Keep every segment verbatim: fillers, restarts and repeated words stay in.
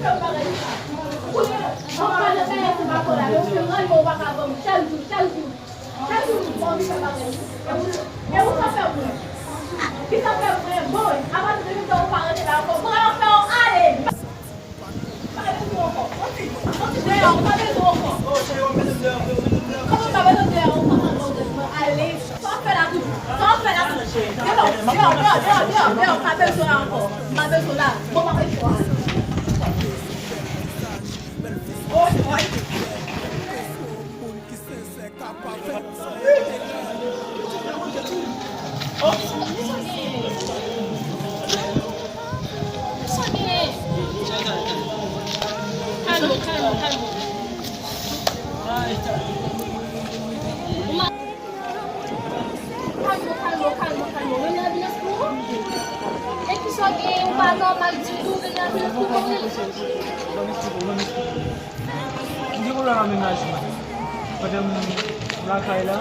Ou pa nan kay sou bako la, men ou fè rann mwen, ou pa ka ban m chak jou, chak jou. Chak jou ou ban m fè bagay. E ou, e ou sa fè mwen. Ki sa fè mwen, bon, apati de jodi a ou pa rantre la ankò. Mwen ap fè w ale. Pa bezwen ankò. Soti, soti deyò, ou pa bezwen ankò. Kòman ou pa bezwen deyò, ou pa bezwen ale. Sa w fè la toujou? Sa w fè la toujou? Deyò, deyò, deyò, deyò, deyò, deyò, pa bezwen ankò. Pa bezwen la. Bon, pa bezwen ale. Oh, oh. Kalme w, kalme w, kalme w. Ou ma-, kalme w, kalme w, kalme w, kalme w. Rele anbilans pou ou? E kisa w gen? Ou pa nòmal ditou. Rele anbilans pou mwen. M gen pwoblèm ak mennaj mwen. Pandan m lakay la,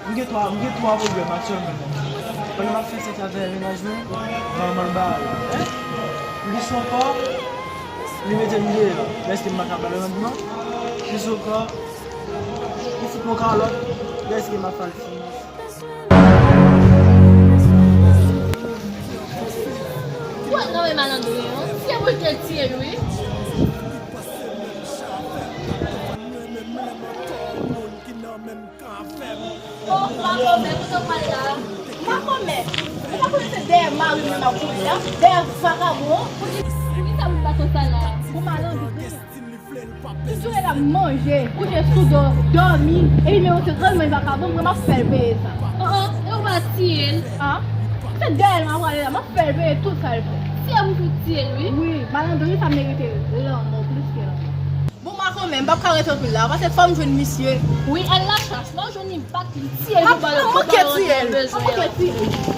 m gen twa, m gen twa pwoblèm aktyèlman. Pandan m ap fè sèks avè mennaj mwen, manman l ba l. M gen son kò, li mete m deyò. Èske m pa ka ba l randman? Plis ankò, li fout mwen kalòt, èske m ap fè l fini? Ou wè granmè malandren an? Se pou l te tiye l, wi. Oh, makomè, kote w pral la? Makomè, ou pa konnen se dèyè mari mwen m ap kouri la? Dèyè vagabon an? Poukisa pou l pa konsa la? Pou malandren. Toujou la manje, kouche sou do, dòmi, epi men ou se grann mwen vakabon, mwen m ap fè l peye sa. Oh, oh, e ou pa tiye l? Ah, se dèyè l m ap prale la, m ap fè l peye tout sa l fè. Si e pou fout tiye l, wi. Wi, malandren sa merite lanmò plis ke lanmò. Bon, makomè, m p ap ka rete anpil la, paske fò m jwenn misye. Wi, al la chas, lè w jwenn li, bat li, tiye l pou ba l tout bagay ou bezwen an. M ap manke tiye l, m ap manke tiye l.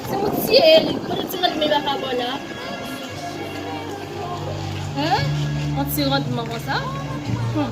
Se pou tiye l, kote ti randman vakabon la? Hein? Yon ti randman konsa? Hmm.